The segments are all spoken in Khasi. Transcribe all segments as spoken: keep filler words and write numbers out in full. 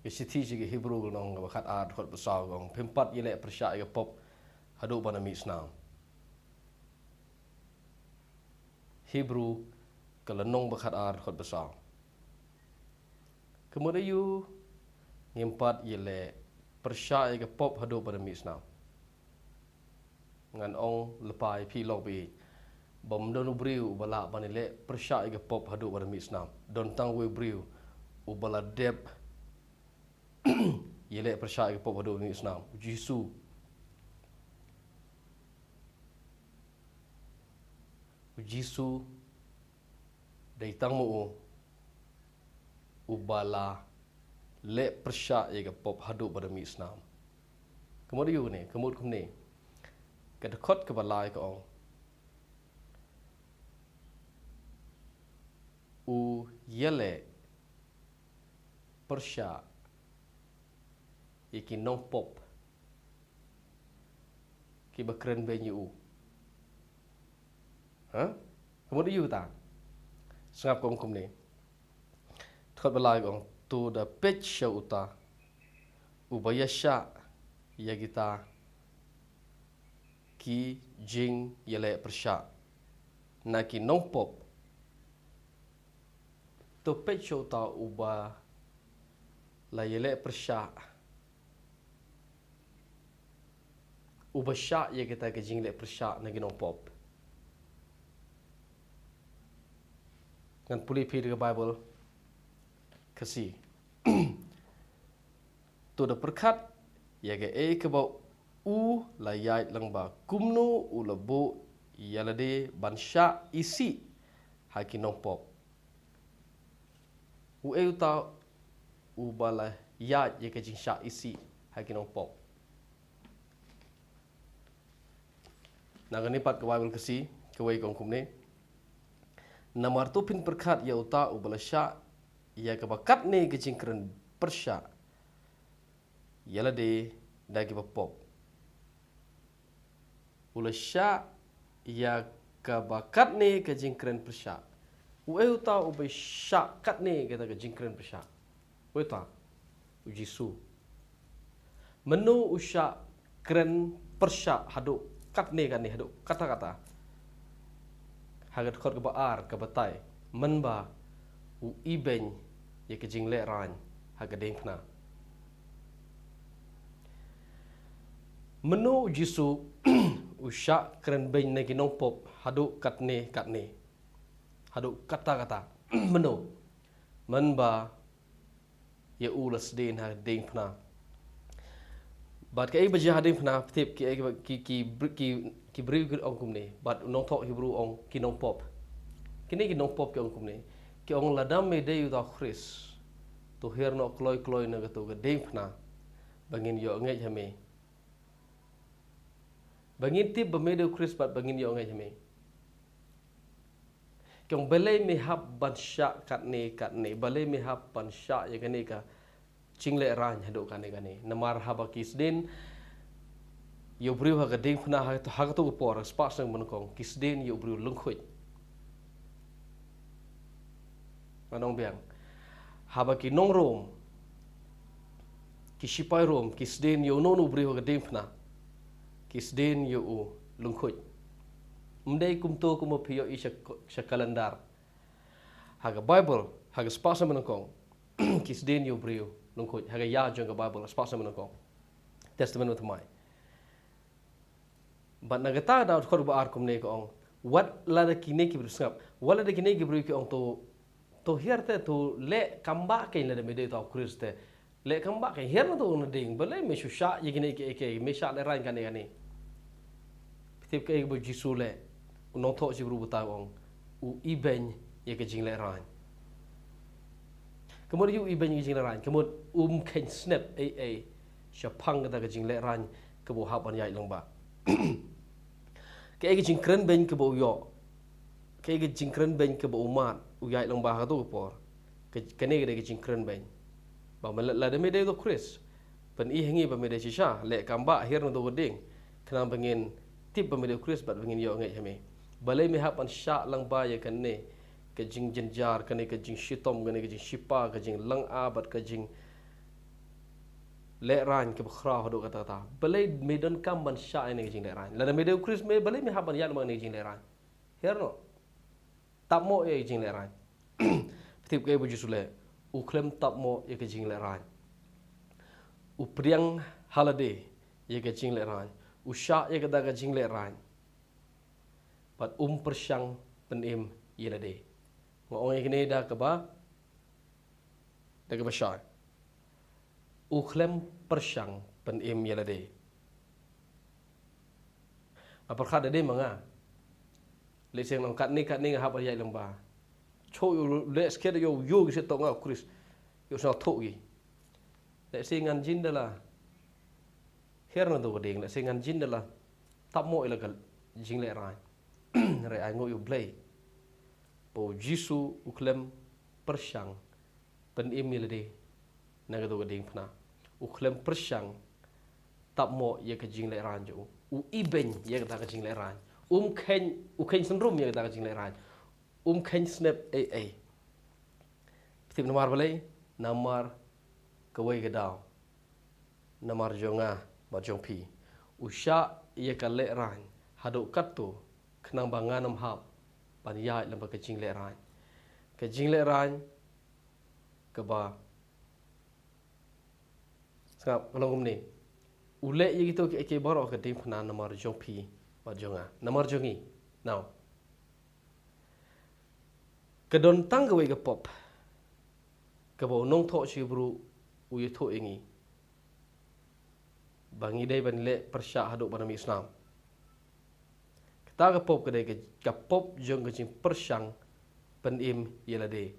Shithi sha ki Hebru ka lynnong kaba khatar dkhot ba saw ka ong, phim pat ïaleh pyrshah ïa ka pop haduh ban da mih snam. Hebru ka lynnong ba khatar dkhot ba saw. Ka mut aïu ngim pat ïaleh pyrshah ïa ka pop haduh ban da mih snam? Ngan ong lypa ïa phi long ba ïeit, bym don u briew uba lah ban ïaleh pyrshah ïa ka pop haduh ban da mih snam. Don tang uwei u briew uba la dep ïaleh pyrshah ïa ka pop haduh ban da mih snam, u Jisu. U Jisu dei tang ma u uba la leh pyrshah ïa ka pop haduh ban da mih snam. Ka mut aïu ne? Ka mut kumne. Ka dkhot kaba lai ka ong, u ïaleh pyrshah ïa ki nongpop kiba kren beiñ ïa u. Ha? Ka mut aïu kata? Sngap, ka ong kumne. Dkhot ba lai ka ong, to da peit sha uta uba ïashah ïa kita ki jingïaleh pyrshah na ki nongpop. To peit sha uta uba la ïaleh pyrshah, uba shah ïa kita ki jingleh pyrshah na ki nongpop. Ngan pule phi da ka Baibl Khasi. To da pyrkhat ïa kaei kaba u la ïaid lyngba, kumno u la buh ïa lade ban shah isih ha ki nongpop. Uei uta uba la ïaid ïa ka jingshah isih ha ki nongpop? Na kane pat ka Baibl Khasi, kawei ka ong kumne. Namar to phin pyrkhat ïa uta uba la shah ïa kaba katne ka jingkren pyrshah ïa lade da kiba pop. U la shah ïa kaba katne ka jingkren pyrshah. Uei uta uba shah katne kata ka jingkren pyrshah? Uei uta? U Jisu. Mano u shah kren pyrshah haduh katne katne, haduh katta katta? Ha ka dkhot kaba ar ka batai, mynba u ibeiñ ïa ka jinglehrain ha ka diengphna. Mano u Jisu u shah kren beiñ na ki nongpop haduh katne katne, haduh katta katta? Mano? Mynba ïa u la sdien ha diengphna. Bad kaei ba jia ha diengphna, phi tip, ki, ki, ki, ki, ki briew ki ong kumne, bad u nongthoh Hebru ong ki nongpop. Kine ki nongpop ki ong kumne. Ki ong, lada me dei uta u Khrist, to hiar noh kloi kloi na kato ka diengphna ba ngin ïoh ngeit ha me. Ba ngin tip ba me dei u Khrist bad ba ngin ïoh ngeit ha me. Ki ong, balei me hap ban shah katne katne, balei me hap ban shah ïa kane ka jinglehrain haduh katne katne? Namar haba ki sdien ïa u briew ha ka diengphna, ha, ha kato ka por, spah snem banyngkong, ki sdien ïa u briew lyngkhuid. Ngan ong biang. Haba ki nong Rom, ki shipai Rom, ki sdien ïa uno uno u briew ha ka diengphna, ki sdien ïa u lyngkhuid. Ym dei kumto kumba phi ïohi sha, sha kalendar. Ha ka Baibl, ha ka spah snem banyngkong, ki sdien ïa u briew lyngkhuid. Ha ka ïa jong ka Baibl, spah snem banyngkong, Testament Bathymmai. Bad na kata ka daw, dkhot ba ar kumne ka ong, wat lada kine ki briew, sngap, wat lada kine ki briew ki ong, to, to hiar te, to leh kambah kein lada me dei uta u Khrist te. Leh kambah kein, hiar na to na ding, balei me shu shah ïa kine kiei kiei, me shah lehrain kane kane. Phi tip kaei ba u Jisu leh? U nongthoh Hebru batai, u ong, u ibeiñ ïa ka jinglehrain. Ka mut aïu u ibeiñ ïa ka jinglehrain? Ka mut um kheiñ snep ei ei shaphang kata ka jinglehrain kaba u hap ban ïaid lyngba. Kaei ka jingkren beiñ kaba u ïoh? Kaei ka jingkren beiñ kaba u mad, u ïaid lyngba ha kato ka por? Ka, kane ka dei ka jingkren beiñ. Ba me la, lada me dei uta u Khrist, pyni ha ngi ba me dei shisha, leh kambah, hiar na kato ka ding, khnang ba ngin tip ba me dei u Khrist bad ba ngin ïoh ngeit ha me. Balei me hap ban shah lyngba ïa kane ka jingjynjar, kane ka jingshitom, kane ka jingshipa, ka jinglyngngoh bad ka jing, lehraiñ kaba khraw haduh katta katta. Balei me donkam ban shah ïa kane ka jinglehraiñ? Lada me dei u Khrist me, balei me hap ban ïaid lem bad kane ka jinglehraiñ? Hiar noh. Tap mo ïa ka jinglehraiñ. Phi tip kaei ba u Jisu u leh? U khlem tap mo ïa ka jinglehraiñ. U pdiang ha lade ïa ka jinglehraiñ. U shah ïa kata ka jinglehraiñ. Bad um pyrshang pynim ïa lade. Nga ong ïa kane da kaba, da kaba shai. U khlem pyrshang pynim ïa lade. Nga pyrkhat da dei ma nga. Lehse nga ong katne katne nga hap ban ïaid lyngba. Choh ïoh leh skhem ïoh ïoh ki shet tong nga u Khrist. Ïoh sngewthuh ki. Lehse ngan jin da la hiar na to ka ding, lehse ngan jin da la tap mo ïa la ka jinglehraiñ. Hynrei ai nguh ïa U Blei ba u Jisu u khlem pyrshang pynim ïa lade na kato ka diengphna. U khlem pyrshang tap mo ïa ka jinglehraiñ jong u. U ibeiñ ïa kata ka jinglehraiñ. Um kheiñ, u kheiñ synrum ïa kata ka jinglehraiñ. Um kheiñ snep ei ei. Phi tip namar balei? Namar kawei ka daw. Namar jong nga bad jong phi. U shah ïa ka lehraiñ haduh katto khnang ba ngan ym hap ban ïaid lem bad ka jinglehraiñ. Ka jinglehraiñ kaba sngap ka long kumne. U leh ïa kito kiei kiei baroh ka diengphna namar jong phi bad jong nga. Namar jong ngi. Now. Ka don tang kawei ka pop kaba u nongthoh Hebru u ïathuh ïa ngi ba ngi dei ban leh pyrshah haduh ban mih snam. Kata ka pop ka dei ka, ka pop jong ka jingpyrshang pynim ïa lade.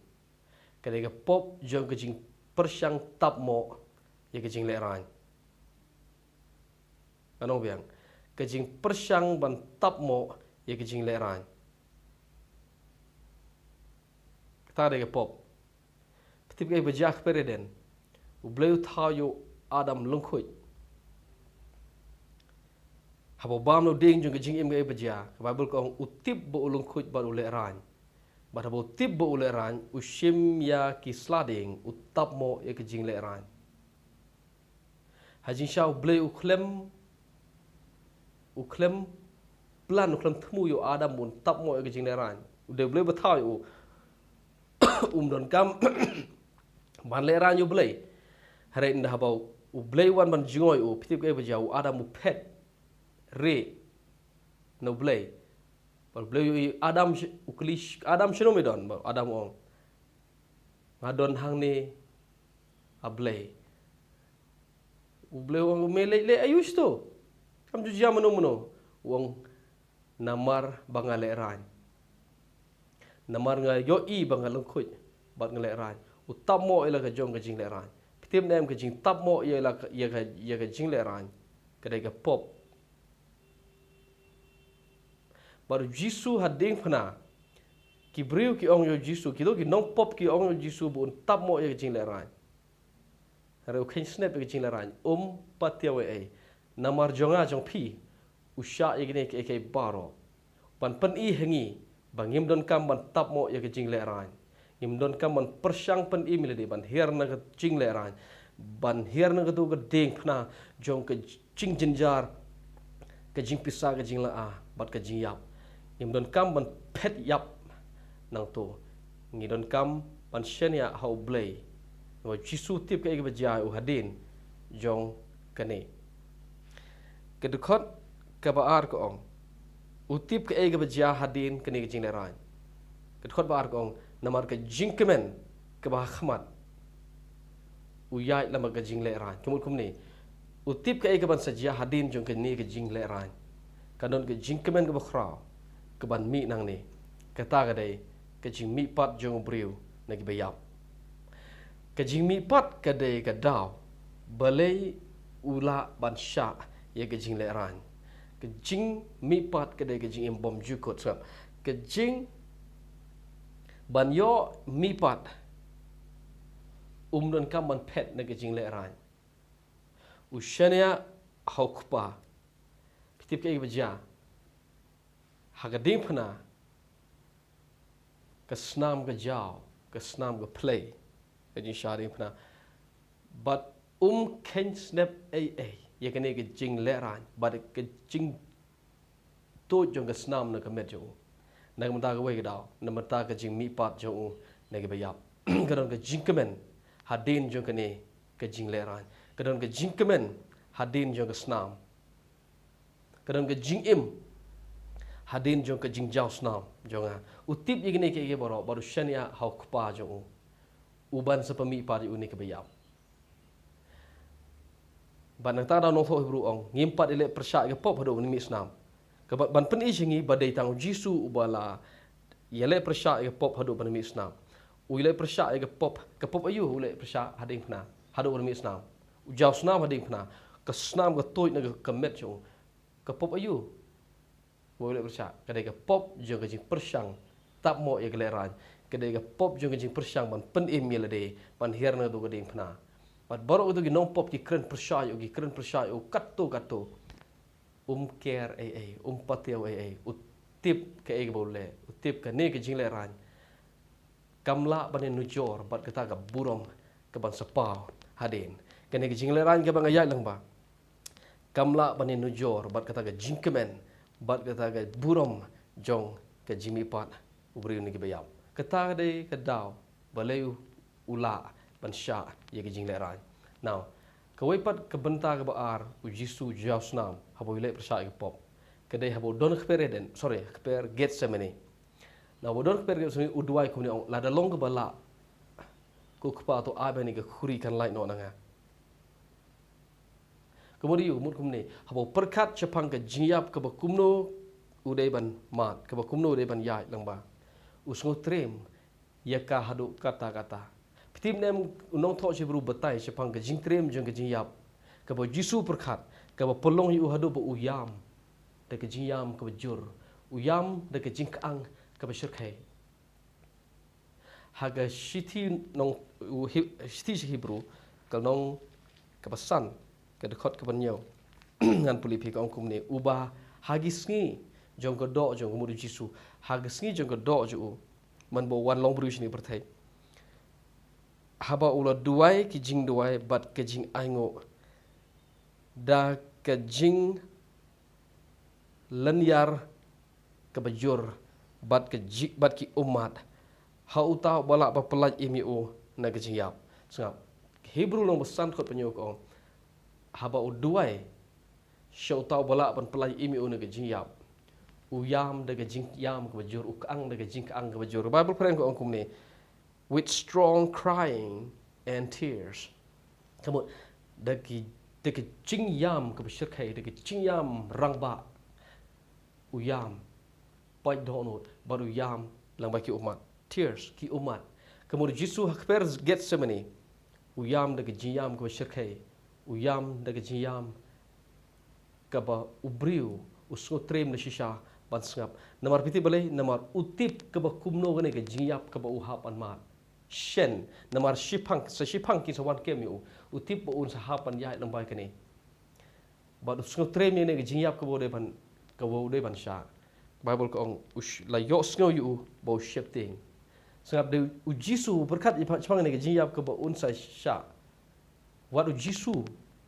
Ka dei ka pop jong ka jingpyrshang tap mo ïa ka jinglehraiñ. Ngan ong biang. Ka jingpyrshang ban tap mo ïa ka jinglehraiñ. Kata dei ka pop. Phi tip kaei ba jia ha kper Eden? U Blei u thaw ïa u Adam lyngkhuid. Haba u bam na u dieng jong ka jingim kaei ba jia, ka Baibl ka ong u tip ba u lyngkhuid bad u lehraiñ. Bad haba u tip ba u lehraiñ, u shim ïa ki sla dieng, u tap mo ïa ka jinglehraiñ. Ha jingshisha U Blei u khlem, u khlem plan, u khlem thmu ïa u Adam ba un tap mo ïa ka jinglehraiñ. U dei U Blei ba thaw ïa u. Um donkam ban lehraiñ ïa U Blei. Hynrei ynda haba U Blei u wan ban jngoh ïa u, phi tip kaei ba jia, u Adam u phet rieh na U Blei. Bad U Blei u ïa u Adam sh-, u kylli sh-, Adam, shano me don? Bad u Adam u ong, nga don hangne, A Blei. U Blei u ong, me leit leh aïu shito? Kam ju jia mano mano. U ong, namar ba nga lehraiñ. Namar nga ïohi ba nga lyngkhuid bad nga lehraiñ. U tap mo ïa la ka jong ka jinglehraiñ. Phi tip ne em, ka jingtap mo ïa la ka, ïa ka, ïa ka jinglehraiñ ka dei ka pop. Bad u Jisu ha diengphna, ki briew ki ong ïa u Jisu, kito ki nongpop ki ong ïa u Jisu ba un tap mo ïa ka jinglehraiñ. Hynrei u kheiñ snep ïa ka jinglehraiñ, um patiaw ei ei. Namar jong nga jong phi, u shah ïa kine kiei kiei baroh ban pyni ha ngi ba ngim donkam ban tap mo ïa ka jinglehraiñ. Ngim donkam ban pyrshang pynim ïa lade, ban hiar na ka jinglehraiñ, ban hiar na kato ka diengphna jong ka jingjynjar, ka jingpisa, ka jinglaitluid bad ka jingïap. Ngim donkam ban phet ïap nangto. Ngi donkam ban shaniah ha U Blei. Namar u Jisu u tip kaei kaba jia ïa u hadien jong kane. Ka dkhot kaba ar ka ong, u tip kaei kaba jia hadien kane ka jinglehraiñ. Ka dkhot ba ar ka ong, namar ka jingkmen kaba ha khmat u ïaid lem bad ka jinglehraiñ. Ka mut kumne, u tip kaei kaban sa jia hadien jong kane ka jinglehraiñ. Kan don ka jingkmen kaba khraw kaban mih nangne. Kata ka dei ka jingmihpat jong u briew na kiba ïap. Ka jingmihpat ka dei ka daw balei u lah ban shah ïa ka jinglehraiñ. Ka jingmihpat ka dei ka jingim bymjukut, sngap. Ka jing ban ïoh mihpat, um donkam ban phet na ka jinglehraiñ. U shaniah ha u Kpa. Phi tip kaei ba jia? Ha ka diengphna, ka snam ka jaw, ka snam ka phlei, ka jingshah diengphna. Bad Um kheiñ snep ei ei ïa kane ka jinglehrain bad ka jingtuid jong ka snam na ka met jong u. Na ka bynta kawei ka daw, na ka bynta ka jingmihpat jong u na kiba ïap. Ka don ka jingkmen hadien jong kane ka jinglehrain. Ka don ka jingkmen hadien jong ka snam. Ka don ka jingim hadien jong ka jingjaw snam jong nga. U tip ïa kine kiei kiei baroh bad u shaniah ha u Kpa jong u, u ban sa pynmihpat ïa une kaba ïap. Bad nangta u nongthoh Hebru u ong, ngim pat ïaleh pyrshah ïa ka pop haduh ban mih snam. Kaba ban pyni sha ngi ba dei tang u Jisu uba la ïaleh pyrshah ïa ka pop haduh ban mih snam. U ïaleh pyrshah ïa ka pop, ka pop aïu u leh pyrshah ha diengphna haduh ban mih snam? U jaw snam ha diengphna, ka snam ka tuid na ka, ka met jong u. Ka pop aïu ba u leh pyrshah? Ka dei ka pop jong ka jingpyrshang tap mo ïa ka lehrain. Ka dei ka pop jong ka jingpyrshang ban pynim ïa lade, ban hiar na kato ka diengphna. Bad baroh kito ki nongpop ki kren pyrshah ïa u, ki kren pyrshah ïa u katto katto. Um care ei ei, um patiaw ei ei. U tip kaei kaba u leh, u tip kane ka jinglehrain kam lah ban ïanujor bad kata ka burom kaban sa paw hadien. Kane ka jinglehrain kaba nga ïaid lyngba kam lah ban ïanujor bad kata ka jingkmen bad kata ka burom jong ka jingmihpat u briew na kiba ïap. Kata ka dei ka daw balei u lah ban shah ïa ka jinglehrain. Now, kawei pat ka bynta kaba ar, u Jisu u jaw snam haba u ïaleh pyrshah ïa ka pop. Ka dei haba u don ha kper Eden, sorry, ha kper Gethsemane. Now, haba u don ha kper Gethsemane, u duwai kumne, u ong, lada long kaba lah, ko Kpa, to ai ba kane ka khuri kan lait noh na nga. Ka mut aïu? Ka mut kumne, haba u pyrkhat shaphang ka jingïap kaba kumno u dei ban mad, kaba kumno u dei ban ïaid lyngba, u sngewtriem ïa ka haduh katta katta. Phi tip ne em, u nongthoh Hebru u batai shaphang ka jingtriem jong ka jingïap kaba u Jisu u pyrkhat, kaba pynlong ïa u haduh ba u ïam da ka jingïam kaba jur, u ïam da ka jingkyang kaba shyrkhei. Ha ka shithi nong, u Hi-, shithi sha Hebru, ka lynnong kaba san, ka dkhot kaba hynñiew, ngan pule ïa phi, ka ong kumne, uba ha ki sngi jong ka doh jong u, ka mut u Jisu, ha ki sngi jong ka doh jong u, man ba u wan long briew shane ka pyrthei, haba u la duwai ki jingduwai bad ka jingainguh da ka jinglynñiar kaba jur bad ka ji-, bad ki ummat, ha uta uba lah ban pyllait im ïa u na ka jingïap. Sngap, Hebru lynnong ba san dkhot ba hynñiew ka ong, haba u duwai sha uta uba lah ban pyllait im ïa u na ka jingïap, u ïam da ka jingïam kaba jur, u kyang da ka jingkyang kaba jur. Baibl phareng ka ong kumne, with strong crying and tears. Ka mut, da ki, da ka jingïam kaba shyrkhei, da ka jingïam rangbah, u ïam, pait dohnud, bad u ïam lyngba ki ummat. Tears, ki ummat. Ka mut u Jisu ha kper Gethsemane, u ïam da ka jingïam kaba shyrkhei, u ïam da ka jingïam kaba u briew u sngewtriem da shisha ban sngap. Namar phi tip balei? Namar u tip kaba kumno kane ka jingïap kaba u hap ban mad. Shen, namar shiphang, sa shiphang kin sa wan kem ïa u. U tip ba un sa hap ban ïaid lyngba ïa kane. Bad u sngewtriem ïa kane ka jingïap kaba u dei ban, kaba u dei ban shah. Baibl ka ong, u sh-, la ïohsngew ïa u ba u sheptieng. Sngap, dei u Jisu u pyrkhat ïa pha-, shaphang kane ka jingïap kaba un sa shah. Wat u Jisu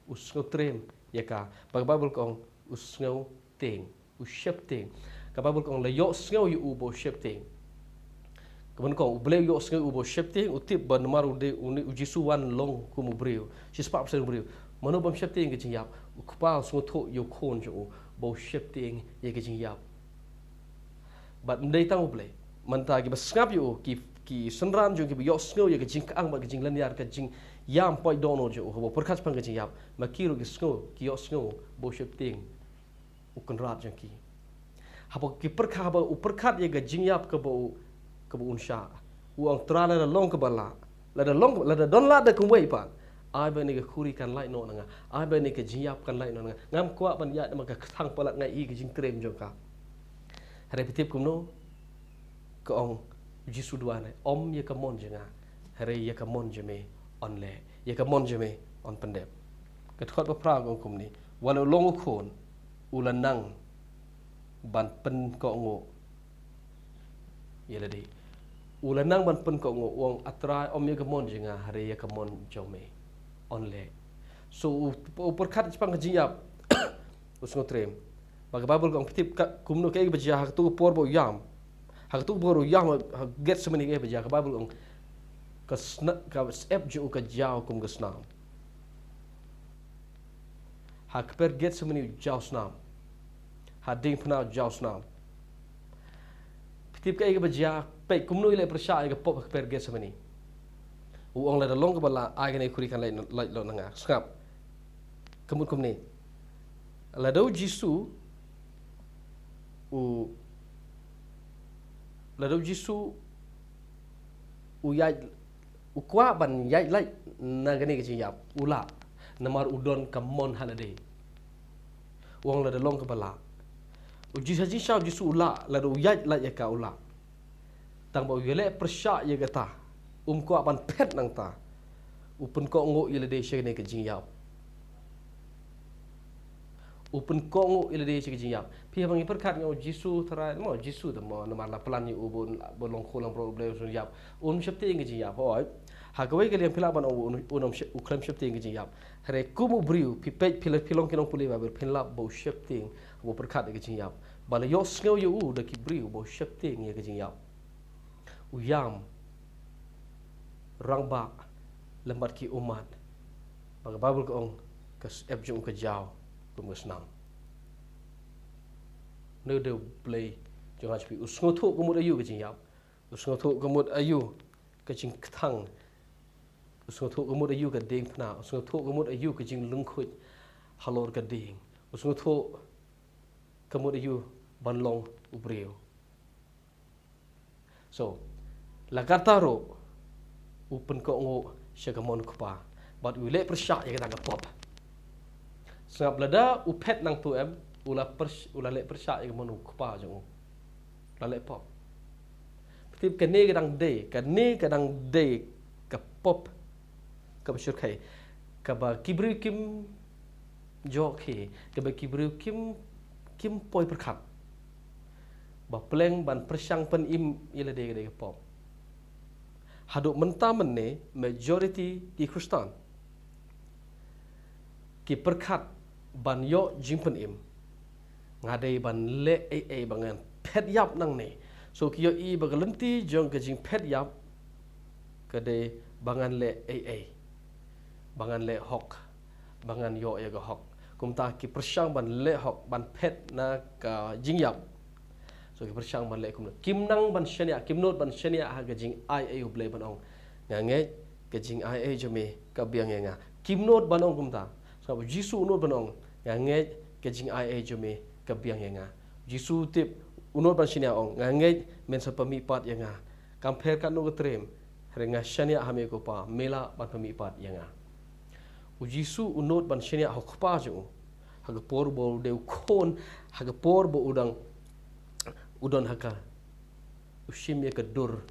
u sngewtriem ïa ka. Ba ka Baibl ka ong u sngewtieng, u sheptieng. Ka Baibl ka ong la ïohsngew ïa u ba u sheptieng. Ka mut ka ong U Blei u ïohsngew ïa u ba u sheptieng, u tip ba namar u dei, u, u Jisu wan long kum u briew. Shispah percent u briew. Mano bym sheptieng ïa ka jingïap? U Kpa u sngewthuh ïa u Khun jong u ba u sheptieng ïa ka jingïap. Bad ym dei tang U Blei. Mynta kiba sngap ïa u, ki, ki synran jong u kiba ïohsngew ïa ka jingkyang bad ka jinglynñiar, ka jingïam pait dohnud jong u, haba u pyrkhat shaphang ka jingïap, ma ki ruh ki sngew, ki ïohsngew ba u sheptieng U Kynrad jong ki. Haba ki pyrkhat, haba u pyrkhat ïa ka jingïap kaba u, kaba un shah, u ong, Trai, lada long kaba lah, lada long, lada don lad da kumwei pat, ai ba kane ka khuri kan lait noh na nga, ai ba kane ka jingïap kan lait noh na nga. Ngam kwah ban ïaid namar ka kthang palat, nga ïohi ka jingtriem jong ka. Hynrei phi tip kumno ka ong u Jisu? Duwai ne, ym ïa ka mon jong nga, hynrei ïa ka mon jong me yn leh, ïa ka mon jong me yn pyndep. Ka dkhot ba phra ka ong kumne, wat la u long u Khun, u la nang ban pynkohnguh ïa lade. U la nang ban pynkohnguh, u ong, A Trai, ym ïa ka mon jong nga, hynrei ïa ka mon jong me yn leh. So u, u pyrkhat shaphang ka jingïap. U sngewtriem. Ba ka Baibl ka ong, phi tip ka, kumno, kaei ba jia ha kato ka por ba u ïam. Ha kato ka por u ïam ha Gethsemane, kaei ba jia, ka Baibl ka ong, ka sna-, ka syep jong u ka jaw kum ka snam. Ha kper Gethsemane u jaw snam. Ha diengphna u jaw snam. Phi tip kaei kaba jia, peit kumno i leh pyrshah ïa ka pop ha kper Gethsemane. U ong, lada long kaba lah, ai kane ka khuri kan lait, lait noh na nga. Sngap. Ka mut kumne. Lada u Jisu, u, lada u Jisu, u ïaid, u kwah ban ïaid lait na kane ka jingïap, u lah. Namar u don ka mon ha lade. U ong, lada long kaba lah. U Jisu, ha jingshisha u Jisu u lah, lada u ïaid lait ïa ka u lah. Tang ba u ïaleh pyrshah ïa kata, um kwah ban phet nangta. U pynkohnguh ïa lade sha kane ka jingïap. U pynkohnguh ïa lade sha ka jingïap. Phi, haba ngi pyrkhat ngi ong, Jisu Trai, mo, Jisu te mo, namar la plan ïa u ba un, ba long khun langbrot U Blei, un ïap. Um sheptieng ka jingïap, hooid. Ha kawei ka liang phi lah ban ong un, un, um, u khlem sheptieng ka jingïap. Hynrei kum u briew, phi peit, phi la, phi long ki nongpule Baibl, phin lap ba u sheptieng, ba u pyrkhat ïa ka jingïap. Ba la ïohsngew ïa u da ki briew ba u sheptieng ïa ka jingïap. U ïam, rangbah lem bad ki ummat. Ba ka Baibl ka ong, ka syep jong u ka jaw kum ka snam. Une u dei U Blei jong nga jong phi. U sngewthuh ka mut aïu ka jingïap. U sngewthuh ka mut aïu ka jingkthang. U sngewthuh ka mut aïu ka diengphna. U sngewthuh ka mut aïu ka jinglyngkhuid halor ka dieng. U sngewthuh ka mut aïu ban long u briew. So, la katta ruh, u pynkohnguh sha ka mon u Kpa. Bad u leh pyrshah ïa kata ka pop. Sngap, lada u phet nangta em, u la pyrsh-, u la leh pyrshah ïa ka mon u Kpa jong u. La leh pop. Phi tip, kane ka dang dei, kane ka dang dei ka pop kaba shyrkhei, kaba ki briew kim jokhe, kaba ki briew kim, kim poi pyrkhat. Ba pleng ban pyrshang pynim ïa lade ka dei ka pop. Haduh mynta mynne majority ki Khristan ki pyrkhat ban ïoh jingpynim. Nga dei ban leh ei ei ba ngan phet ïap nangne. So ki ïohi ba ka lynti jong ka jingphet ïap ka dei ba ngan leh ei ei. Ba ngan leh hok. Ba ngan ïoh ïa ka hok. Kumta ki pyrshang ban leh hok, ban phet na ka jingïap. So ki pyrshang ban leh kumno. Kim nang ban shaniah, kim nud ban shaniah ha ka jingai ei U Blei ban ong, nga ngeit ka jingai ei jong me ka biang ïa nga. Kim nud ban ong kumta. Sngap, U Jisu u nud ban ong, nga ngeit ka jingai ei jong me ka biang ïa nga. U Jisu u tip, u nud ban shaniah, ong, nga ngeit men sa pynmihpat ïa nga. Kam pher katno ka triem, hynrei nga shaniah ha me ko Pa, me lah ban pynmihpat ïa nga. U Jisu u nud ban shaniah ha u Kpa jong u. Ha ka por ba u dei u khun, ha ka por ba u dang, u don ha ka, u shim ïa ka dur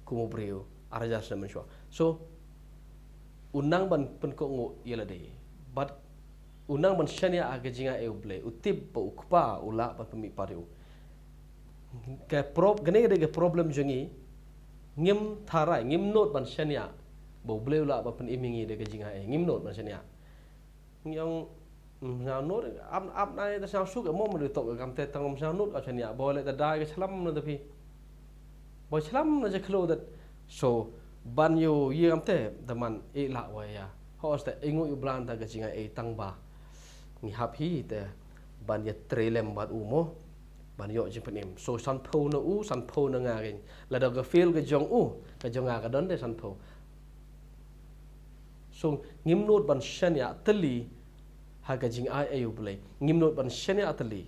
kum u briew ar hajar snem mynshuwa. So u nang ban pynkohnguh ïa lade. Bad u nang ban shaniah ha ka jingai ei U Blei. U tip ba u Kpa u lah ban pynmihpat ïa u. Ka prob-, kane ka dei ka problem jong ngi. Ngim tharai, ngim nud ban shaniah ba U Blei u lah ban pynim ïa ngi da ka jingai ei. Ngim nud ban shaniah. Ngi ong, mm, sngewnud, ap, ap nai da sngewsuk, mo, mo dei tok kam te tang ym sngewnud ka shaniah, ba leh da dai ka shlam na da phi. Ba shlam na ja khlo da. So ban ïoh ïa kam te da man i lah wa ïa. Hos te i ngu ïa blan ta ka jingai ei tang ba ngi hap hi te ban ïa trei lem bad u mo. Ban ïoh jingpynim. So sanphew na u, sanphew na nga, keiñ. Lada ka fail ka jong u, ka jong nga ka don de sanphew. So ngim nud ban shaniah tylli ha ka jingai ei U Blei. Ngim nud ban shaniah tylli.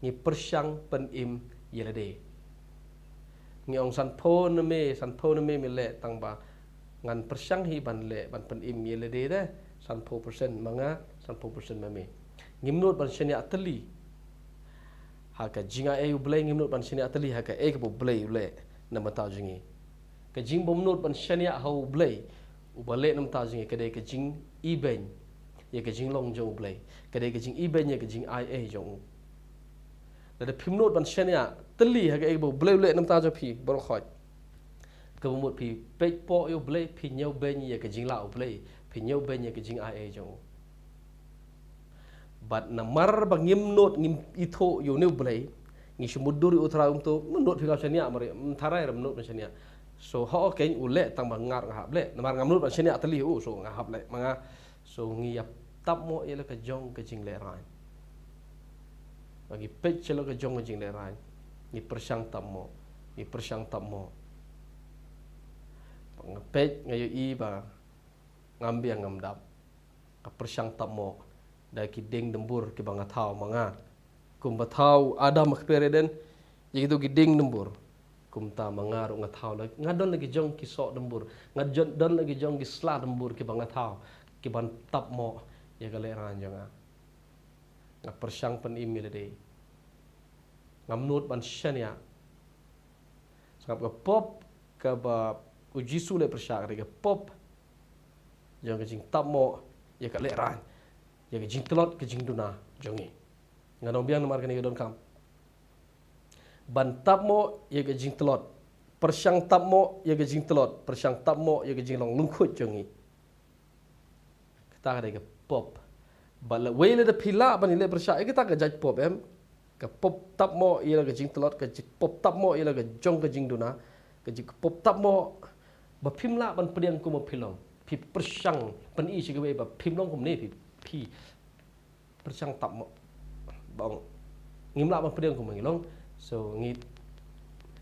Ngi pyrshang pynim ïa lade. Ngi ong sanphew na me, sanphew na me me leh, tang ba ngan pyrshang hi ban leh, ban pynim ïa lade de, sanphew percent ma nga, sanphew percent ma me. Ngim nud ban shaniah tylli ha ka jingai ei U Blei, ngim nud ban shaniah tylli ha kaei kaba U Blei u leh na bynta jong ngi. Ka jingbymnud ban shaniah ha U Blei uba leh na bynta jong ngi ka dei ka jingibeiñ ïa ka jinglong jong U Blei, ka dei ka jingibeiñ ïa ka jingai ei jong u. Lada phim nud ban shaniah tylli ha kaei ba U Blei u leh na bynta jong phi baroh khoit, ka mut phi peit poh ïa U Blei, phi ñiewbeiñ ïa ka jinglah U Blei, phi ñiewbeiñ ïa ka jingai ei jong u. Bad namar ba ngim nud, ngim ithuh ïa une u Blei, ngi shu mutdur ïa u Trai, um to, nud phi ka shaniah, mar ym tharai ruh nud shaniah. So, ho, okay, u leh tang ba nga ruh nga hap leh. Namar ngam nud ban shaniah tylli, oh, so nga hap leh ma nga. So ngi ïa tap mo ïa la ka jong ka jinglehrain. Ba ngi peit sha la ka jong ka jinglehrain, ngi pyrshang tap mo, ngi pyrshang tap mo. Ba nga peit nga ïohi ba ngam biang ngam dap. Nga pyrshang tap mo da ki dieng dymbur kiba nga thaw ma nga. Kumba thaw Adam ha kper Eden ïa kito ki dieng dymbur, kumta ma nga ruh nga thaw la, nga don la ki jong ki soh dymbur, nga jon-, don la ki jong ki sla dymbur kiba nga thaw, kiban tap mo ïa ka lehrain jong nga. Nga pyrshang pynim ïa lade. Ngam nud ban shaniah. Sngap, ka pop kaba u Jisu u leh pyrshah ka dei ka pop jong ka jingtap mo ïa ka lehrain, ïa ka jingtlot, ka jingduna jong ngi. Nga ong biang namar kane ka donkam. Ban tap mo ïa ka jingtlot, pyrshang tap mo ïa ka jingtlot, pyrshang tap mo ïa ka jinglong lyngkhuid jong ngi. Kata ka dei ka pop. Bad la, wei lada phi lah ban ïaleh pyrshah ïa kata ka jait pop, em, ka pop tap mo ïa la ka jingtlot, ka ji-, pop tap mo ïa la ka jong ka jingduna, ka ji-, ka pop tap mo ba phim lah ban pdiang kumba phi long. Phi pyrshang pyni sha kiwei ba phim long kumne, phi, phi pyrshang tap mo. Ba ong ngim lah ban pdiang kumba ngi long. So ngi,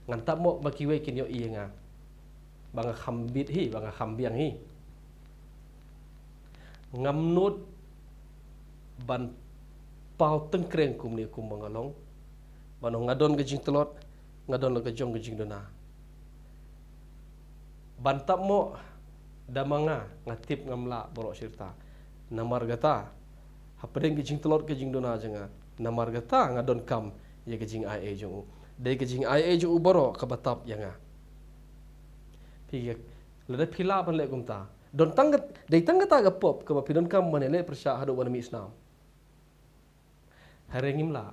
ngan tap mo ba kiwei kin ïohi ïa nga ba nga kham bit hi, ba nga kham biang hi. Ngam nud ban paw tyngkreng kumne kumba nga long. Ban ong nga don ka jingtlot, nga don la ka jong ka jingduna. Ban tap mo da ma nga, nga tip ngam lah baroh shirta. Namar kata, hapdeng ka jingtlot ka jingduna jong nga, namar kata nga donkam ïa ka jingaiei jong u. Dei ka jingaiei jong u baroh kaba tap ïa nga. Phi, lada phi lah ban leh kumta, don tang ka, dei tang kata ka pop kaba phi donkam ban ïaleh pyrshah haduh ban mih snam. Hynrei ngim lah.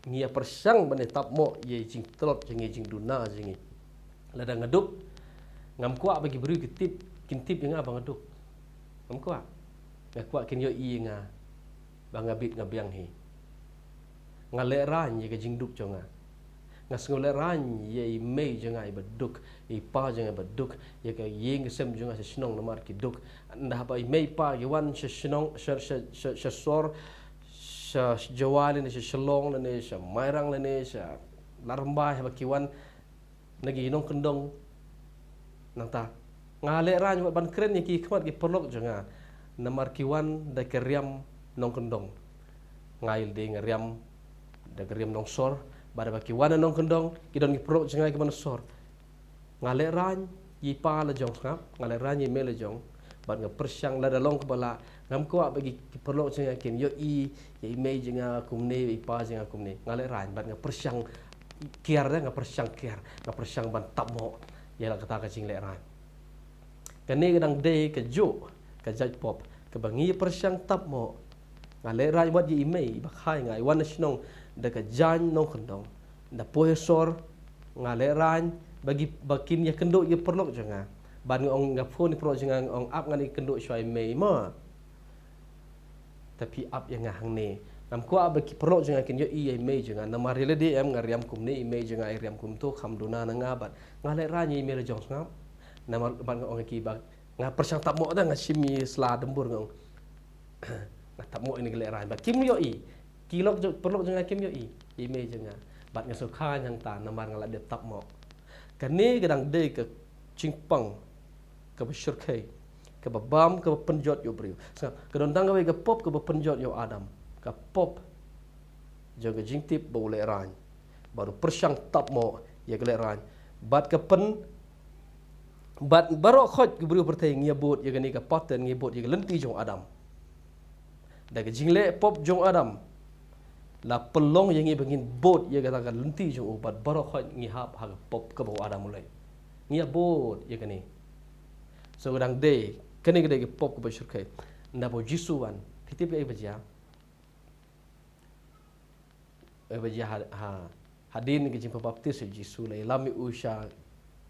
Ngi ïa pyrshang ban ïa tap mo ïa i jingtlot jong ngi, jingduna jong ngi. Lada nga duk, ngam kwah ba ki briew ki tip, kin tip ïa nga ba nga duk. Ngam kwah. Nga kwah kin ïohi ïa nga ba nga bit nga biang hi. Nga lehraiñ ïa ka jingduk jong nga. Nga sngew lehraiñ ïa i mei jong nga iba duk, i pa jong nga iba duk, ïa ka ïing ka sem jong nga sha shnong namar ki duk. Ynda haba i mei i pa ki wan sha shnong, sha, sha, sha, sha sor, sha Jowai lane sha Shillong lane sha Mairang lane sha Ladrymbai, haba ki wan na ki nongkyndong, nangta nga lehraiñ wat ban kren ïa ki ha khmat ki paralok jong nga, namar ki wan da ka riam nongkyndong. Nga ïa lade nga riam da ka riam nongsor, bad haba ki wan na nongkyndong, ki don ki paralok jong nga kiba na sor. Nga lehraiñ ïa i pa la jong, sngap, nga lehraiñ ïa i mei la jong, bad nga pyrshang lada long kaba lah, ngam kwah ba ki, ki paralok jong nga kin ïohi ïa i mei jong nga kumne, i pa jong nga kumne. Nga lehraiñ bad nga pyrshang kiar, da nga pyrshang kiar, nga pyrshang ban tap mo ïa la kata ka jinglehraiñ. Kane ka dang dei kajuh ka jait pop kaba ngi pyrshang tap mo. Nga lehraiñ wat ïa i mei iba khai, nga ïa wan na shnong da ka jaiñ nongkyndong, da poi ha sor. Nga lehraiñ ba ki, ba kin ïakynduh ïa ki paralok jong nga. Bad nga ong, nga phone ïa ki paralok jong nga, nga ong, ap ngan ïakynduh shuwa i mei mo. Te phi ap ïa nga hangne. Ngam kwah ba ki paralok jong nga kin ïohi ïa i mei jong nga. Namar ïa lade em, nga riam kumne, i mei jong nga i riam kumto, kham duna na nga bad nga lehraiñ ïa i mei la jong, sngap. Namar bad nga ong ïa ki ba nga pyrshang tap mo, da nga shim i sla dymbur, nga ong, nga tap mo ïa kane ka lehraiñ bad kim ïohi. Ki lok jong, paralok jong nga kim ïohi ïa i mei jong nga. Bad nga sngewkha hangta namar nga la dep tap mo. Kane ka dang dei ka jingpang kaba shyrkhei, kaba bam, kaba pynjot ïa u briew. Sngap, ka don tang kawei ka pop kaba pynjot ïa u Adam. Ka pop jong ka jingtip ba u lehraiñ, bad u pyrshang tap mo ïa ka lehraiñ. Bad ka pyn, bad baroh khoit ki briew pyrthei ngi ïa bud ïa kane ka pattern, ngi ïa bud ïa ka lynti jong u Adam. Da ka jingleh pop jong u Adam la pynlong ïa ngi ba ngin bud ïa kata ka lynti jong u, bad baroh khoit ngi hap ha ka pop kaba u Adam u leh. Ngi ïa bud ïa kane. So ka dang dei, kane ka dei ka pop kaba shyrkhei. Ynda ba u Jisu u wan, phi tip kaei ba jia? Kaei ba jia ha, ha, hadien ka jingbaptis u Jisu, la ïalam ïa u sha,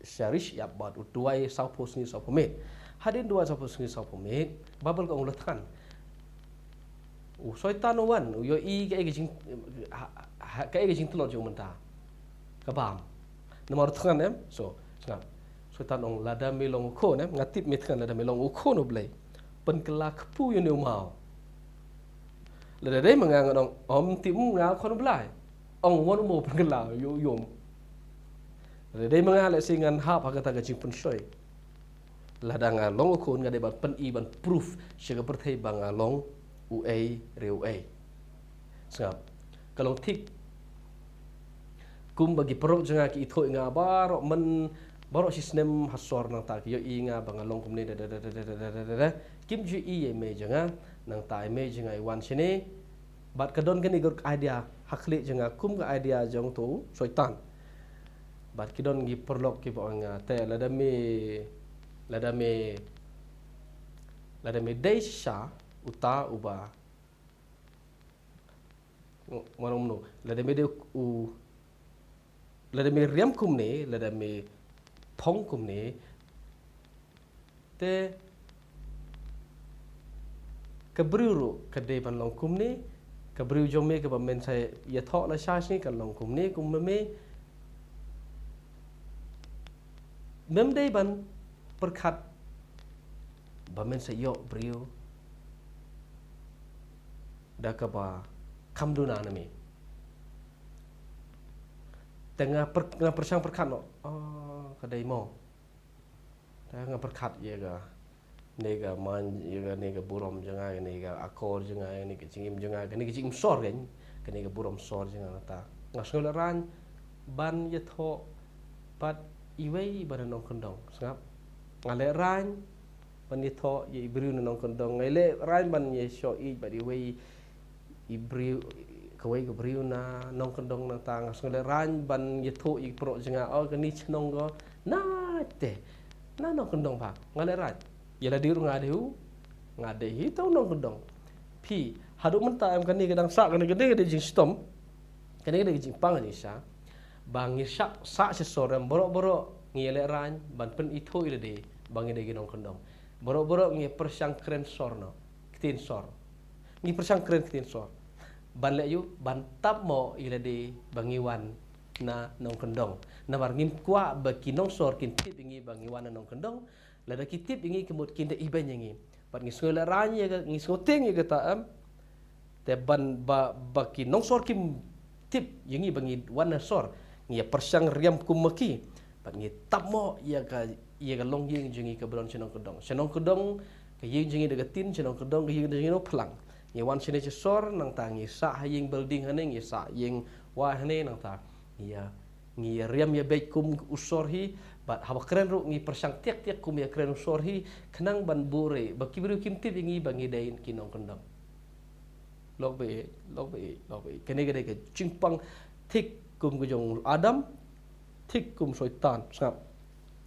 sha ri shyiap bad u duwai sawphew sngi sawphew miet. Hadien duwai sawphew sngi sawphew miet, Baibl ka ong u la thngan. U Soitan u wan, u ïohi kaei ka jing, ha, ha, kaei ka jingtlot jong u mynta. Ka bam. Namar u thngan em, so, sngap. Soitan u ong lada me long u khun em, nga tip me thngan lada me long u khun u Blei. Pynkylla kpu ïa une u maw. Lada dei ma nga ngan ong, ym tip nga u khun u Blei. Ong wan u maw pynkylla, ïoh ïom. Lada dei ma nga lehse ngan hap ha kata ka jingpynshoi. Lada nga long u khun nga dei ban pyni ban proof sha ka pyrthei ba nga long uei re uei. Sngap. Ka long thik. Kumba ki paralok jong nga ki ithuh ïa nga baroh myn, baroh shi snem ha sor nangta ki ïohi ïa nga ba nga long kumne da da da da da da da da da. Kim ju ïohi ïa i mei jong nga, nangta i mei jong nga i wan shane. Bad ka don kane ka idea ha khlieh jong nga kum ka idea jong uto u Soitan. Bad ki don ki paralok kiba ong ïa nga te lada me, lada me, lada me dei shisha uta uba Mano mano, lada me dei u, lada me riam kumne, lada me phong kumne, te ka briew ruh ka dei ban long kumne, ka briew jong me kaba men sa ïathoh lashai shisngi kan long kumne kum ma me. Mem dei ban pyrkhat ba men sa ïoh briew da kaba kham duna na me. Te nga pyrkhat, nga pyrshang pyrkhat noh. Oh, ka dei mo. Te nga pyrkhat ïa kane ka man, ïa kane ka burom jong nga, kane ka akor jong nga, kane ka jingim jong nga, kane ka jingim sor, kane ka burom sor jong nga nangta. Nga sngew lehraiñ ban ïathoh bad iwei iba na nongkyndong, sngap. Nga lehraiñ ban ïathoh ïa i briew na nongkyndong, nga lehraiñ ban ïashoh ïeit bad iwei i briew, kawei ka briew na nongkyndong nangta. Nga sngew lehraiñ ban ïathuh ïa ki paralok jong nga, oh, kane shnong ko na te, na nongkyndong ba nga lehraiñ. Ïa lade ruh nga dei u, nga dei hi uta u nongkyndong. Phi, haduh mynta em kane ka dang sah, kane ka dei ka dei jingshitom, kane ka dei ka jingpang ka jingshisha. Ba ngi sah, sah sha sor em baroh baroh ngi lehraiñ ban pynithuh ïa lade ba ngi dei ki nongkyndong. Baroh baroh ngi pyrshang kren sor noh, ktien sor. Ngi pyrshang kren ktien sor. Ban leh ïa u, ban tap mo ïa lade ba ngi wan na nongkyndong. Namar ngim kwah ba ki nongsor kin tip ïa ngi ba ngi wan na nongkyndong. Lada ki tip ïa ngi ka mut kin da ibeiñ ïa ngi. Bad ngi sngew lehraiñ ïa ka, ngi sngew tieng ïa kata em. Te ban ba, ba ki nongsor kim tip ïa ngi ba ngi wan na sor, ngi ïa pyrshang riam kum ma ki. Bad ngi tap mo ïa ka, ïa ka longïing jong ngi kaba don sha nongkyndong. Sha nongkyndong ka ïing jong ngi da ka tin, sha nongkyndong ka ïing jong ngi da u phlang. Ngi wan shane sha sor, nangta ngi sah ha ïing building hangne, ngi sah ïing wai hangne, nangta ngi ïa, ngi ïa riam ïa beit kum u sor hi. Bad haba kren ruh ngi pyrshang tiak tiak kum ïa kren u sor hi, khnang ban buh re ba ki briew kim tip ïa ngi ba ngi dei ki nongkyndong. Lok ba ïeit, lok ba ïeit, lok ba ïeit. Kane ka dei ka jingpang thik kum ka jong Adam, thik kum Soitan, sngap.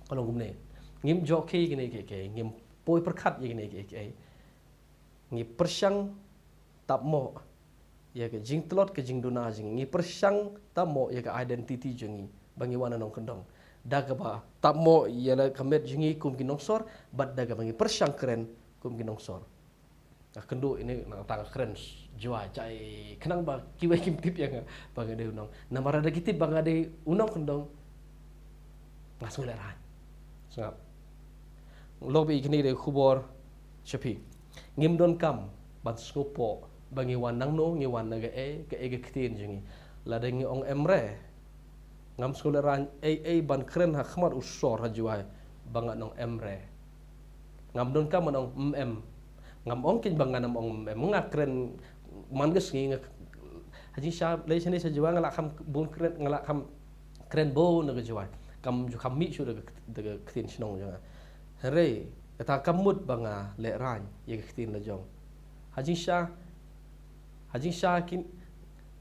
Ka long kumne. Ngim jokhi kane ka, ka, ngim poi pyrkhat ïa kane ka, ka. Ngi pyrshang tap mo ïa ka jingtlot ka jingduna jong ngi, ngi pyrshang tap mo ïa ka identity jong ngi ba ngi wan na nongkyndong. Da kaba tap mo ïa la ka met jong ngi kum ki nongsor, bad da kaba ngi pyrshang kren kum ki nongsor. Nga kynduh ine nangta nga kren Jowai jai khnang ba kiwei kim tip ïa nga ba nga dei u nong. Namar lada ki tip ba nga dei u nongkyndong, nga sngew lehraiñ. Sngap. Lok ba ïeit, kane ka dei ka khubor sha phi. Ngim donkam ban sngewpoh ba ngi wan nangno, ngi wan na kaei, kaei ka ktien jong ngi. Lada ngi ong em re, ngam sngew lehraiñ ei ei ban kren ha khmat u sor ha Jowai ba nga ong em re. Ngam donkam ban ong mm em. Ngam ong keiñ ba ngan ym ong mm em. Nga kren man ka sngi nga, ha jingshisha lei shane sha Jowai nga la kham bun kren, nga la kham kren bun na ka Jowai. Kam ju kham mih shuh da ka, da ka ktien shnong jong nga. Hynrei kata kam mut ba nga lehraiñ ïa ka ktien la jong. Ha jingshisha, ha jingshisha kin,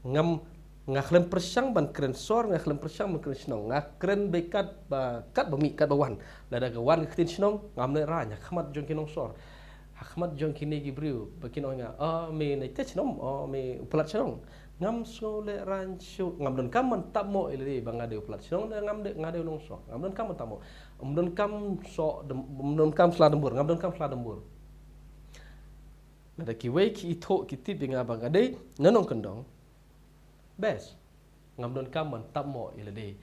ngam, nga khlem pyrshang ban kren sor, nga khlem pyrshang ban kren shnong. Nga kren beit katba, katba mih, katba wan. Lada ka wan ka ktien shnong, ngam lehraiñ ha khmat jong ki nongsor. Ha khmat jong kine ki briew ba kin ong ïa nga, "Oh, me na ite shnong, oh, me u palat shnong." Ngam sngew lehraiñ shuh, ngam donkam ban tap mo ïa lade ba nga dei u palat shnong, da ngam dei, nga dei u nongsor. Ngam donkam ban tap mo. Ngam donkam soh, dem-, ngam donkam sla dembur, ngam donkam sla dembur. Lada kiwei ki ithuh ki tip ïa nga ba nga dei na nongkyndong, best. Ngam donkam ban tap mo ïa lade.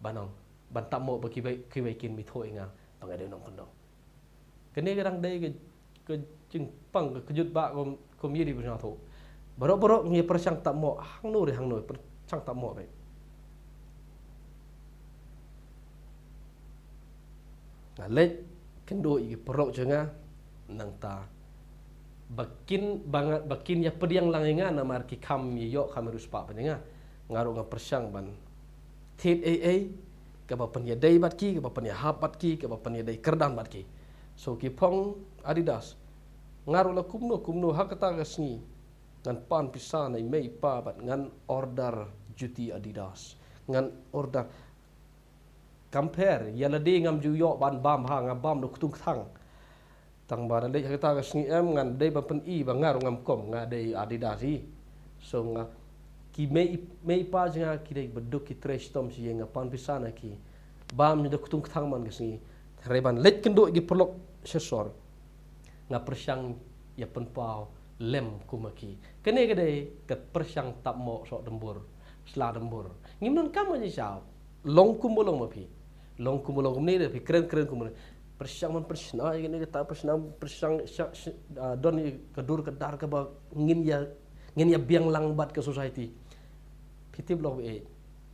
Ban ong, ban tap mo ba kiwei, kiwei kin ithuh ïa nga ba nga dei nongkyndong. Kane ka dang dei ka, ka jingpang ka kjut ba kum, kum ïa di ba sngewthuh. Baroh baroh ngi pyrshang tap mo hangno re hangno, pyrshang tap mo re. Nga leit kynduh ïa ki paralok jong nga nangta. Ba kin, ba nga, ba kin ïa pdiang lang ïa nga namar ki kham ïa ïoh kham ïa riewspah pat ïa nga. Nga ruh nga pyrshang ban thied ei ei kaba pynïadei bad ki, kaba pynïahap bad ki, kaba pynïadei kyrdan bad ki. So ki phong Adidas. Nga ruh la kumno kumno ha kata ka sngi ngan pan pisa na i mei i pa bad ngan order juti Adidas. Ngan order. Kam pher, ïa lade ngam ju ïoh ban bam ha, nga bam da ktung kthang. Tang ba da leit ha kata ka sngi em ngan dei ban pyni ba nga ruh ngam kum, nga dei Adidas hi. So nga, ki mei, mei pa jong nga ki dei ba duk ki trei shitom shi ïa nga, pan pisa na ki. Bam da ktung kthang man ka sngi. Hynrei ban leit kynduh ïa ki paralok sha sor, nga pyrshang ïa pynpaw lem kum ma ki. Kane ka dei ka pyrshang tap mo soh dembur, sla dembur. Ngim donkam ka jingshisha. Long kumba long ma phi. Long kumba long kumne, da phi kren kren kumne. Pyrshang ban pyrshang ïa kane kata, pyrshang, pyrshang sha, sha, ah, don ïa ka dur ka dar kaba ngin ïa, ngin ïa biang lang bad ka society. Phi tip lok eh,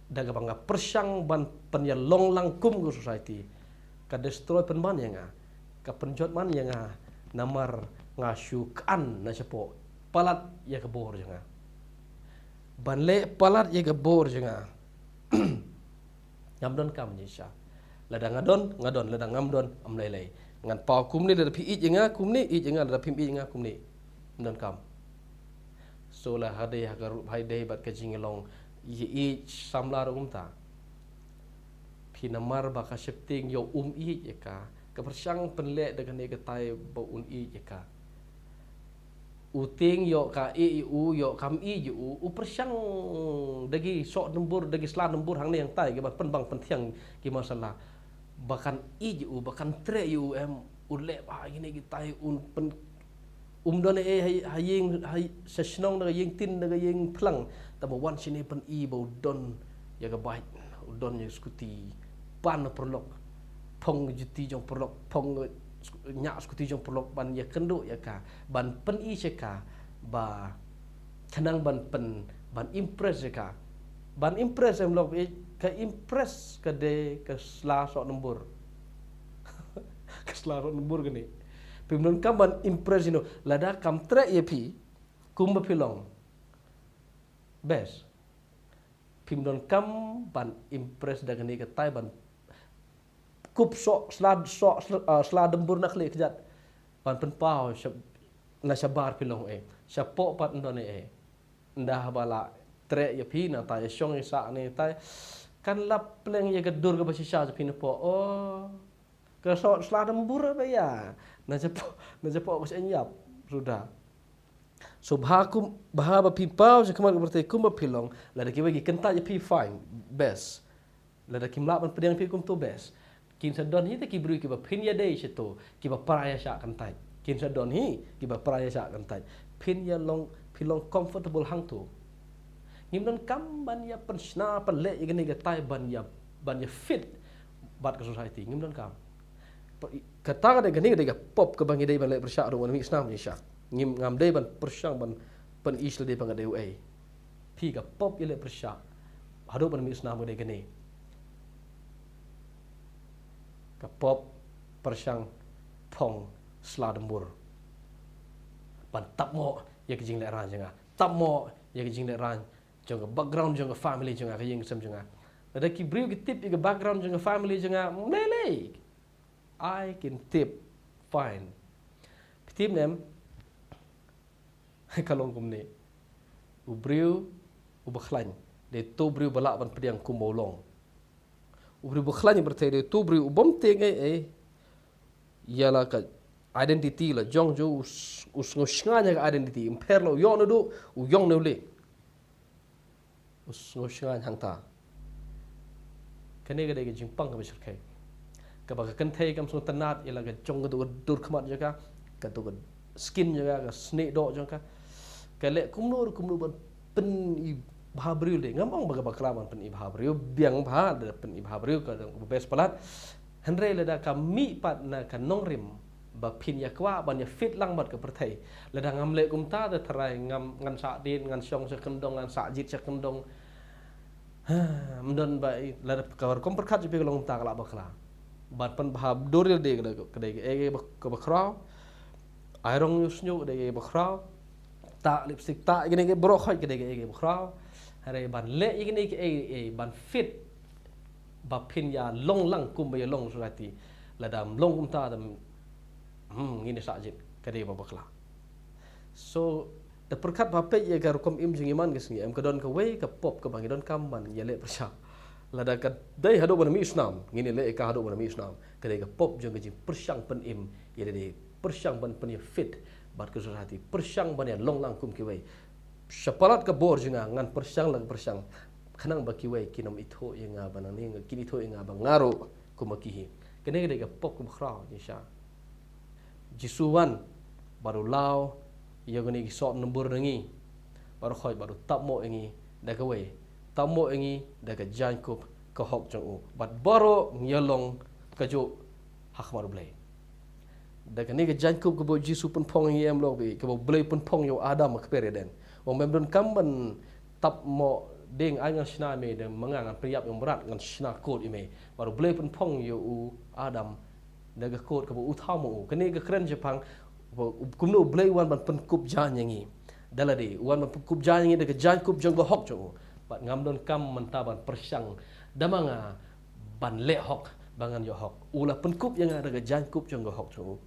da kaba nga pyrshang ban pynïalong lang kum ka society, ka destroy pynban ïa nga, ka pynjot man ïa nga, namar nga shu kan na shapoh palat ïa ka bor jong nga. Ban leh palat ïa ka bor jong nga. Ngam donkam jingshisha. Lada nga don, nga don, lada ngam don, ym lei lei. Ngan paw kumne, lada phi ïeit ïa nga kumne, ïeit ïa nga, lada phim ïeit ïa nga kumne. Ym donkam. So la ha dei ha ka ruh, ha dei bad ka jinglong ïeit samla ruh kumta. Phi namar ba ka sheptieng ïa u um ïeit ïa ka, ka pyrshang pynleh da kane katai ba un ïeit ïa ka. U tieng ïoh ka ïeit ïa u, ïoh kam ïeit ïa u, u pyrshang da ki soh dembur, da ki sla dembur hangne hangtai, kiba pynbang pynthiang ki masala. Ba kan ïeit ïa u, ba kan treh ïa u em, u leh ba kine kitai, un pyn, um don eh ha, ha ïing, ha, sha shnong da ka ïing tin, da ka ïing phlang. Tang ba wan shane pyni ba u don ïa ka bike, u don ïa ka scooty, pan paralok, phong juti jong paralok, phong, eh, sku-, ñiah scooty jong paralok ban ïa kynduh ïa ka, ban pyni sha ka, ba khnang ban pyn, ban impress ïa ka. Ban impress em lok, eh, ka impress ka dei ka sla soh dembur. Ka sla soh dembur kane. Phim donkam ban impress ïa no, lada kam treh ïa phi, kumba phi long. Best. Phim donkam ban impress da kane katai ban kup soh sla, soh sla, ah, sla dembur na khlieh kjat. Ban pynpaw sha, na shabar phi long eh. Shapoh pat ym don eh. Ynda haba la treh ïa phi natai, ïa shong ïa sah natai, kan lap pleng ïa ka dur kaba shisha jong phi napoh. Oh. Ka soh sla dembur ba ïa. Na shapoh, na shapoh ka seng ïap suda. So bha kum, bha ba phi paw sha khmat ka pyrthei kumba phi long, lada kiwei ki kyntait ïa phi fine, best. Lada kim lah ban pdiang phi kumto best. Kin sa don hi te ki briew kiba phin ïadei shato, kiba pra ïa shah kyntait. Kin sa don hi kiba pra ïa shah kyntait. Phin ïa long, phi long comfortable hangto. Ngim donkam ban ïa pynshna pynleh ïa kane katai ban ïa, ban ïa fit bad ka society. Ngim donkam. Kata ka dei, kane ka dei ka pop kaba ngi dei ban leh pyrshah ruh wan mih snam ïa sha. Ngim, ngam dei ban pyrshang ban pyni sha lade ba nga dei uei. Phi ka pop ïa leh pyrshah haduh ban mih snam ka dei kane. Ka pop pyrshang phong sla dembur. Ban tap mo ïa ka jingleh rang jong nga. Tap mo ïa ka jingleh rang jong ka background jong ka family jong nga, ka ïing ka sem jong nga. Lada ki briew ki tip ïa ka background jong ka family jong nga, ym lei lei. Ai kin tip fine. Phi tip ne em? Ka long kumne. U briew uba khlaiñ dei uto u briew ba lah ban pdiang kumba u long. U briew ba khlaiñ ha pyrthei dei uto u briew u bym tieng ei ei ïa la ka identity la jong u, u s-, u sngew shngaiñ ha ka identity, ym pher la u ïoh naduh, u ïong ne u leh. U sngew shngaiñ hangta. Kane ka dei ka jingpang kaba shyrkhei. Kaba ka kynthei kam sngewtynnad ïa la ka jong kato ka dur khmat jong ka, kato ka skin jong ka, ka snieh doh jong ka. Ka leh kumno kumno ban pyn-i bha briew de. Ngam ong ba ka bakla ban pyn-i bha briew, biang bha da pyn-i bha briew, ka dang best palat. Hynrei lada ka mih pat na ka nongrim ba phin ïa kwah ban ïa fit lang bad ka pyrthei. Lada ngam leh kumta, te tharai ngam, ngan sah dien, ngan shong sha kyndong, ngan sah jied sha kyndong. Ha, ym don ba i, lada ka rukom pyrkhat jong phi ka long kumta, ka la bakla. Ban pynbha dur ïalade ka dei, ka dei kaei kaei ba, kaba khraw. Ai rong ïa u shñiuh ka dei kaei ba khraw. Tah lipstick, tah ïa kine ki baroh khoit ka dei kaei kaei ba khraw. Hynrei ban leh ïa kine kiei kiei ban fit ba phin ïa long lang kumba ïa long society. Lada ym long kumta, te, hmm, ngin ïa sah jied, ka dei ba bakla. So, da pyrkhat ba peit ïa ka rukom im jong ngi man ka sngi, em, ka don kawei ka pop kaba ngi donkam ban ïa leh pyrshang. Lada ka dei haduh ban mih snam, ngin ïa leh ïa ka haduh ban mih snam. Ka dei ka pop jong ka jingpyrshang pynim ïalade, pyrshang ban pyn-ïa fit bad ka society, pyrshang ban ïa long lang kum kiwei. Shapalat ka bor jong nga, ngan pyrshang la ka pyrshang, khnang ba kiwei kin ym ithuh ïa nga ba nangne, kin ithuh ïa nga ba nga ruh kum ma ki hi. Kane ka dei ka pop kaba khraw, ngi sha. Jisu wan bad u law ïa kine ki soh numbur na ngi, bad u khoit bad u tap moh ïa ngi da kawei, tap moh ïa ngi da ka jaiñkup ka hok jong u. Bad baroh ngi ïa long kajuh ha khmat U Blei. Da kane ka jaiñkup kaba u Jisu pynphong ïa ngi, em, long ba kaba U Blei pynphong ïa u Adam ha kper Eden. U ong, mem donkam ban tap moh dieng, ai ngan shna ïa me da ma nga, ngan pynïap ïa u mrad, ngan shna kut ïa me. Bad U Blei pynphong ïa u Adam da ka kut kaba u thaw ma u. Kane ka kren shaphang ba kumno U Blei u wan ban pynkup jaiñ ïa ngi. Da lade, u wan ban pynkup jaiñ ïa ngi da ka jaiñkup jong ka hok jong u. Bad ngam donkam mynta ban pyrshang da ma nga ban leh hok ba ngan ïoh hok. U la pynkup ïa nga da ka jaiñkup jong ka hok jong u.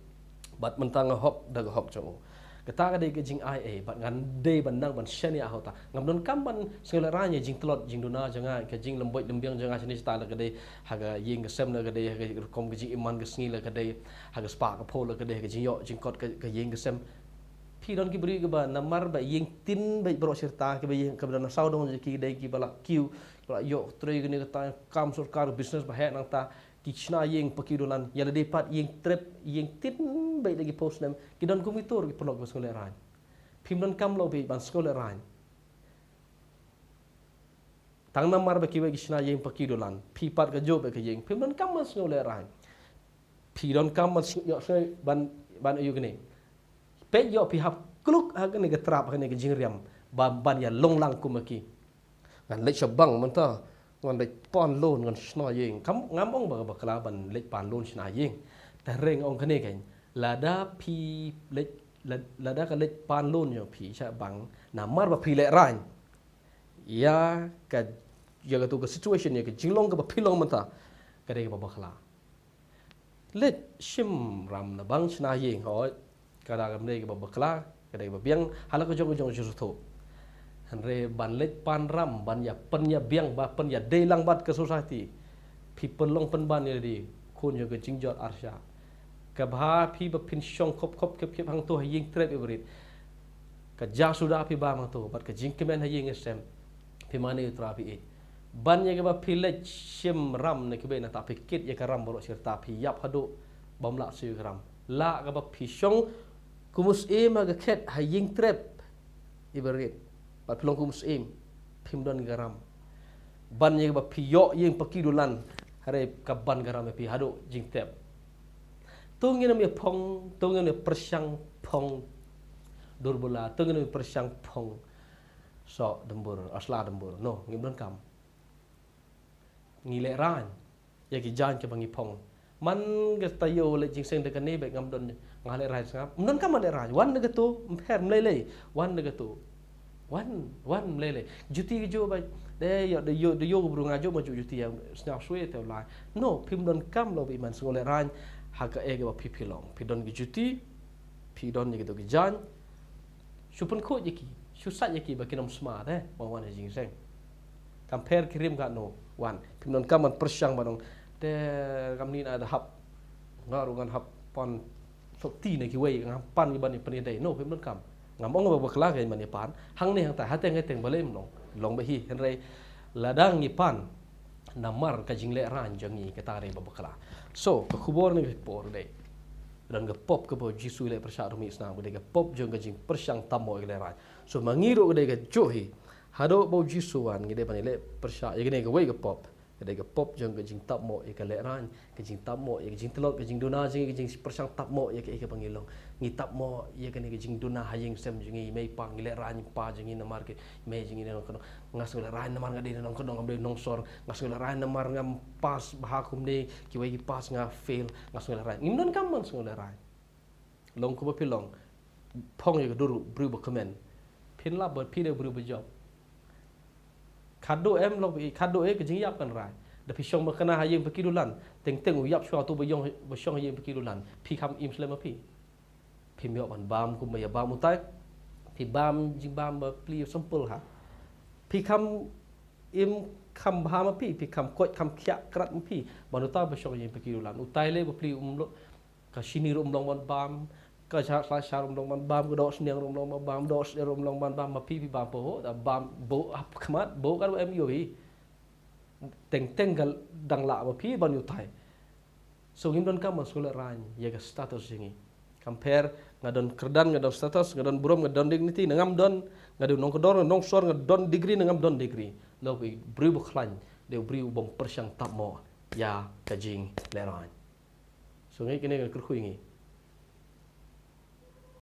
Bad mynta nga hok da ka hok jong u. Kata ka dei ka jingai ei, bad ngan dei ban nang ban shaniah ha uta. Ngam donkam ban sngewlehraiñ ïa ka jingtlot jingduna jong nga, ka jinglem beit lem biang jong nga shane shata, la ka dei ha ka ïing ka sem, la ka dei ha ka rukom ka jingim man ka sngi, la ka dei ha ka spah ka phew, la ka dei ha ka jingïoh jingkot ka, ka ïing ka sem. Phi don ki briew kiba namar ba ïing tin beit baroh shi rta, kiba ïing, kiba don na sawdong jong ki, dei kiba la kiew, kiba la ïoh trei kane kata, kam sorkar, business ba heh nangta, ki shna ïing paki dulan, ïa lade pat ïing trep, ïing tin beit da ki phew snem, ki don kum ki tur ki paralok kiba sngewlehraiñ. Phim donkam lok beit ban sngewlehraiñ. Tang namar ba kiwei ki shna ïing paki dulan, phi pat kajuh beit ka ïing, phim donkam ban sngewlehraiñ. Phi donkam ban sngew, ïoh sngew ban, ban ïoh kane. Peit ïoh phi hap kluk ha kane ka trap, ha kane ka jingriam, ban, ban ïa long lang kum ma ki. Ngan leit sha bank mynta, ngan leit pan loan, ngan shna ïing. Kam, ngam ong ba ka bakla ban leit pan loan shna ïing. Te hynrei nga ong kane keiñ, lada phi leit, lad-, lada ka leit pan loan jong phi sha bank namar ba phi lehraiñ ïa ka, ïa katu ka situation, ïa ka jinglong kaba phi long mynta, ka dei kaba bakla. Leit shim ram na bank shna ïing, hooid, ka da kam dei kaba bakla, ka dei kaba biang ha la ka jong ka jong ka jingsngewthuh. Hynrei ban leit pan ram, ban ïa pynïabiang, ba pynïadei lang bad ka society, phi pynlong pynban ïa lade khun jong ka jingjot arshah. Kaba phi, ba phin shong khop khop khep khep hangto ha ïing trep, i barit. Ka jingsuda phi bam hangto bad ka jingkmen ha ïing ha sem. Phi mane u Trai phi ïeit. Ban ïa kaba phi leit shim ram na kiwei, nangta phi kit ïa ka ram baroh shi rta, phi ïap haduh bym lah siew ïa ka ram. La kaba phi shong kum u syiem ha ka khet ha ïing trep, i barit, bad phi long kum u syiem, phim don ka ram. Ban ïa kaba phi ïoh ïing paki dulan, hynrei ka ban ka ram ïa phi haduh jingtep. To ngin ym ïa phong, to ngin ym ïa pyrshang phong dur bula, to ngin ym ïa pyrshang phong soh dumbur, ah, sla dumbur. No, ngim donkam. Ngi lehraiñ ïa ki jaiñ kiba ngi phong. Man ka taïew leit jingïaseng da kane beit ngam don, nga lehraiñ sngap. Ym donkam ban lehraiñ. Wan na kato, ym pher, ym lei lei. Wan na kato. Wan, wan, ym lei lei. Juti kajuh beit. Dei ïoh, dei ïoh, dei ïoh ka bru, nga juh ma juh juti, ïa sñiaw shuh te u lai. No, phim donkam lok beit ban sngewlehraiñ ha kaei kaba phi, phi long. Phi don ki juti, phi don ïa kito ki jaiñ. Shu pynkhuid ïa ki, shu sait ïa ki ba kin ym sma te ba wan ha jingïaseng. Kam pher ki rim katno, wan. Phim donkam ban pyrshang ban ong, te kamni nga da hap, nga ruh ngan hap pan sopti na kiwei, ngan pan ki ban ïa pynïadei. No, phim donkam. Ngam ong ba bakla kein ban ïa pan. Hangne hangtai, hateng hateng balei ym long. Long beit hi, hynrei lada ngi pan namar ka jinglehraiñ jong ngi, kata ka dei ba bakla. So, ka khubor ne ka por dei, Don ka pop kaba u Jisu u leh pyrshah ruh mynta, ka dei ka pop jong ka jingpyrshang tap mo ïa ka lehraiñ. So ma ngi ruh ka dei kajuh hi. Haduh ba u Jisu u wan ngi dei ban ïaleh pyrshah ïa kane kawei ka pop. Ka dei ka pop jong ka jingtap mo ïa ka lehraiñ, ka jingtap mo ïa ka jingtlot, ka jingduna jong ngi, ka jingpyrshang tap mo ïa kaei kaba ngi long. Ngi tap mo ïa kane ka jingduna ha ïing sem jong ngi, mei pa ngi lehraiñ, pa jong ngi namar ka mei jong ngi nongkyndong. Nga sngewlehraiñ namar nga dei nongkyndong, ngam dei nongsor. Nga sngewlehraiñ namar ngam pass bha kumne, kiwei ki pass nga fail. Nga sngewlehraiñ. Ngim donkam ban sngewlehraiñ. Long kumba phi long, phong ïa ka dur briew ba kmen. Phin lap ba phi dei briew ba jop. Khadduh em long, khadduh eh ka jingïap kan rai. Da phi shong ba kane ha ïing ba ki dulan, teng teng u ïap shuwa uto ba ïong, ba shong ha ïing ba ki dulan. Phi kham im slem ma phi. Phim ïoh ban bam kumba ïa bam utai. Phi bam jingbam ba pli simple ha. Phi kham im kham bha ma phi, phi kham koit kham khiah krat ma phi. Ban utai ba shong ha ïing ba ki dulan. Utai leh ba pli um lo. Ka shini ruh um long ban bam, ka sha-, sha-, shar um long ban bam, ka dohsniang ruh um long ban bam, dohsniang ruh um long ban bam, ma phi phi bam pahuh, da bam buh ha khmat, buh ka ruh em ïohi. Teng teng ka dang lah ma phi ban utai. So ngim donkam ban sngewlehraiñ ïa ka status jong ngi. Compare, nga don kyrdan, nga don status, nga don burom, nga don dignity, nga ngam don, nga dei u nongkyndong, nga nongsor, nga don degree, nga ngam don degree. Long u briew ba khlaiñ, dei u briew bym pyrshang tap mo ïa ka jinglehraiñ. So ngi kane ka kyrkhu ïa ngi.